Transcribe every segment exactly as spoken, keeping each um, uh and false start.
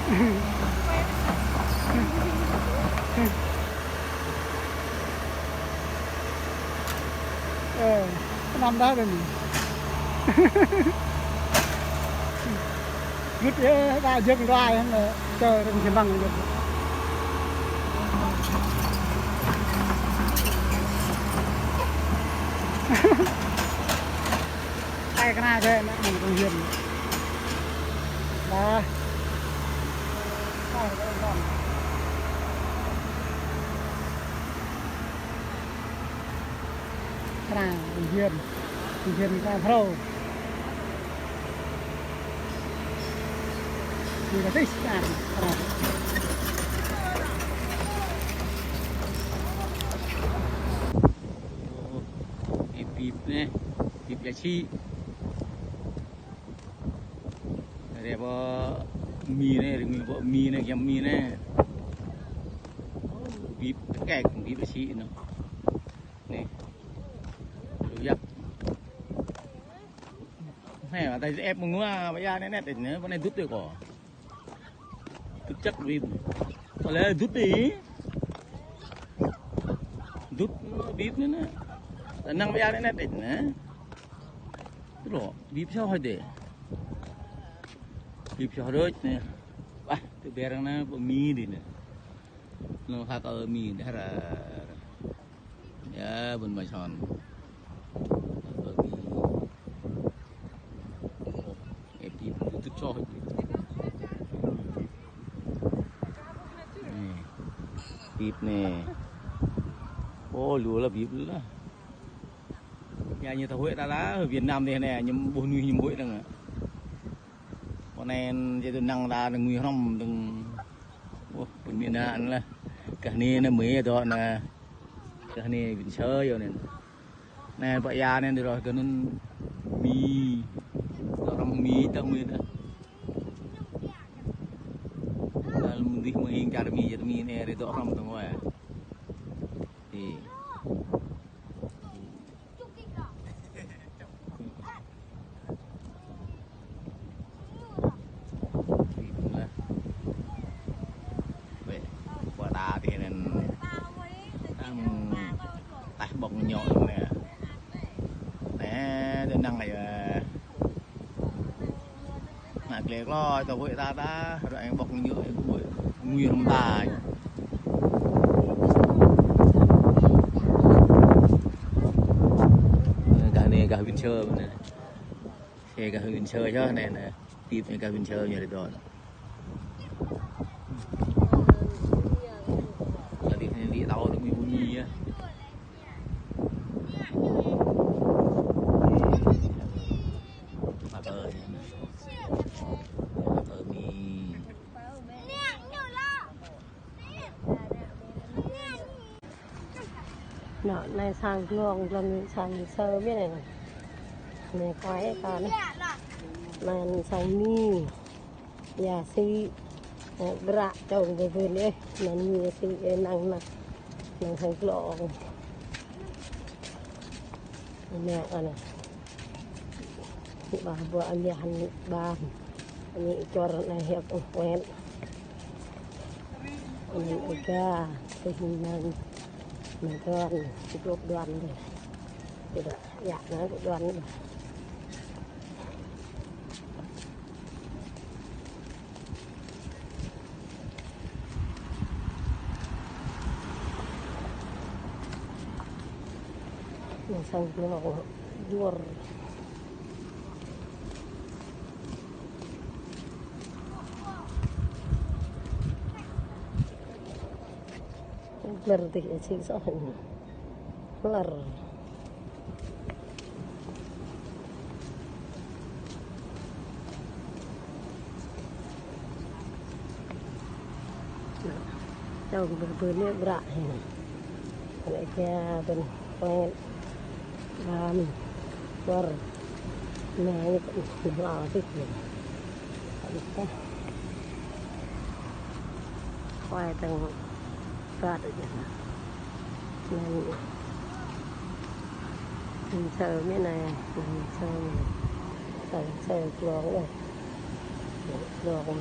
Ơ, năm đá đây này. Gút yơh, đa jơng đa yang, ơ, kơ rơng xi măng yơh. Ai kơ na kơ na mơ̆ng công viên. Đa. Ai kơ na. Kra Hưng Hiên, Hưng Hiên Kra Phrô. Đi là tí, à, à. Ê, bịp nè, bịp giá trị. Rep bơ mi nè, rep bơ mi nè, giăm mi nè. Bịp kek, bịp bơ sĭ nô. Nè. Lu yap. Nè, mă ta ep mơ̆ng ngua, bơ ya nè, nè, nè, bơ nè dŭt tui kơ. Dŭt čăk bịp. Bơ lĕ dŭt đi. Dŭt bịp nè nè. Ta năng bơ ya nè, nè, nè. Tui lŏ, bịp soh hă dê. Bịp soh đôč nè. Wah, tơ ƀing arăng nă, bơ mi đi nè. Nô hă kơ mi đah ră. Ya, bơ̆n mai son. Kơ mi. Ê, bịp tŭ tŭ soh. Nè. Bịp nè. Ô, lu lah bịp lah. Ya, ñu ta huĭ ta lah, Việt Nam dih nè, ñu ƀuh nuih ñu huĭ dơ̆ng. Pô anai jĕ tơ năng ta dơ̆ng ngui hrŏm dơ̆ng. Ôh, pơmĭn anŭn lah. Kah ni nă mơi dŏ nă. Kah ni Vin Sơ yơh anŭn. Anai pơ ya anŭn dơ̆ng roh kơ anŭn mi. Dŏ hrŏm mi tơ mơi tơ. Dal mơ̆ng dih mơ̆ng hing čar mi, čar mi anai rơdŏ hrŏm tơ ngui. Ê. Weh, pơ ta tih anŭn. Tah ƀŏk ñu anai. Nè, tơ năng ai. Nă klĕ klô, tơ huĭ ta ta, ră eng ƀŏk ñu, huĭ, ngui hrŏm ta. Gah anai, gah Vin Sơ anai. Ê, gah Vin Sơ yơh anai, anai. Bịp anai gah Vin Sơ ñu rơdŏ. Tơdơi anai lĕ tao tơ mi ƀu mi yơh. Mă kơ, mă kơ mi. Nă, anai sang glông, glông anai sang Vin Sơ ƀiă anai. Anai kơi kơ anai. Anai sang mi. Ya sĭ, ơ, bră čong bơ bưn ê, anŭn ñu sĭ ê năng nă, năng sang glông. Anai, anai. Ba bơ anai hăn ba. Anai čor anai hiăp ôh wet. Anai ê ga, tơ hing năng. Anai đon, tơ glông đon dih. Tơdah, ya, anai glông đon dih. Nă sang glông duor. Lơr tih ê sĭ soh. Lơr. Čong bơ bưn anai bră hĭ. Anai kơ bưn pơnget. Ram. Lơr. Anai ñu kơ hla tih. Anai kơ. Khua tơ̆ng. Kat aja. Anai. Vin Sơ mi anai, Vin Sơ mi anai. Vin Sơ glông anai. Glông.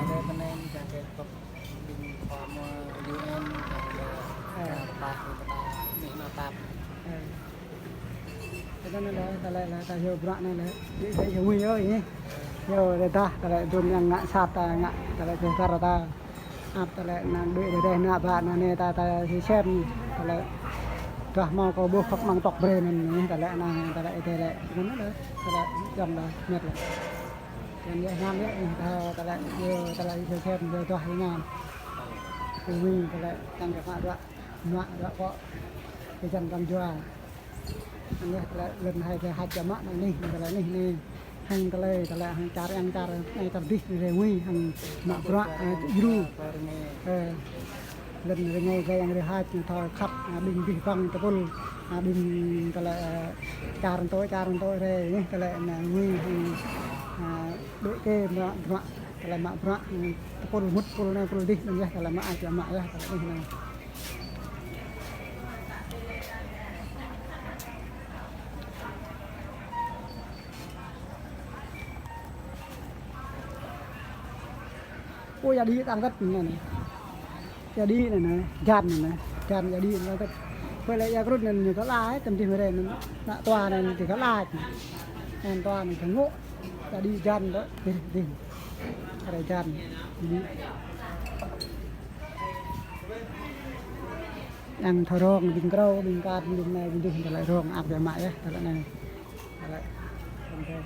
Ada kena jaga kop ƀing khua mua U N, ada, eh, ada pah, ada pah, ini kena tap. Eh. Tơlơi anŭn lĕ, tơlơi lĕ ta hyu bruă anai lĕ, đĭ đĭ hyu ngui ơi, ih. Hyu rơđah, tơlơi dum yang ngă sat ta ngă, tơlơi kơ kar ta. Ăp tơlơi anŭn đuaĭ rơđah ană bă ană anai ta, ta hyu sem, tơlơi duah hmâo kơ ƀuh phŏk amăng tŏk brơi anŭn, ih, tơlơi anŭn, tơlơi ih, tơlơi anŭn lĕ, tơlơi jăm lĕ, met lĕ. Yang yơh ngam yơh, ih, ta, tơlơi, ih, tơlơi hyu sem, hyu duah, ih, ngam. Ih, ngui, tơlơi tăng kơ mă bruă, mă bruă kơ, kơ jăn tăng jua. Anŭn yơh tơlơi lŏn hai tơlơi hač čơmă anai nih, tơlơi nih anai. Hăng tơlơi, tơlơi hăng čar yang čar anai čar dih anai rai ngui hăng mă bruă, ơ, djru. Ơ, lŏn rơngai gai yang rai hač anai thâo khăp, ơ, ƀing dih bang tơpul, ơ, ƀing tơlơi, ơ, čar tơ̆ čar tơ̆ rai nih tơlơi anai ngui hăng, ơ, đuaĭ kơ mă bruă, tơlơi mă bruă, ơ, tơpul mŭt tơpul anai tơpul dih anŭn yơh tơlơi mă ai čơmă yơh tơlơi nih anai. Ôi, ya đi tăng kơt anai anai. Ya đi anai anai, jan anai anai. Jan ya đi tăng kơt. Ƀơi lĕ ya krŭt anai anai kơ lai, tơm dih mơrê anai. Ană tua anai anai kơ lai. Ană tua anai kơ ngŏ. Ya đi jan tơ̆, dih, dih. Ada jan. Jadi, yang thâo rong, ƀing krâo, ƀing kat, ƀing anai, ƀing dih, tơlơi rong, ăp biă mă yơh, tơlơi anai. Tơlơi, tơlơi.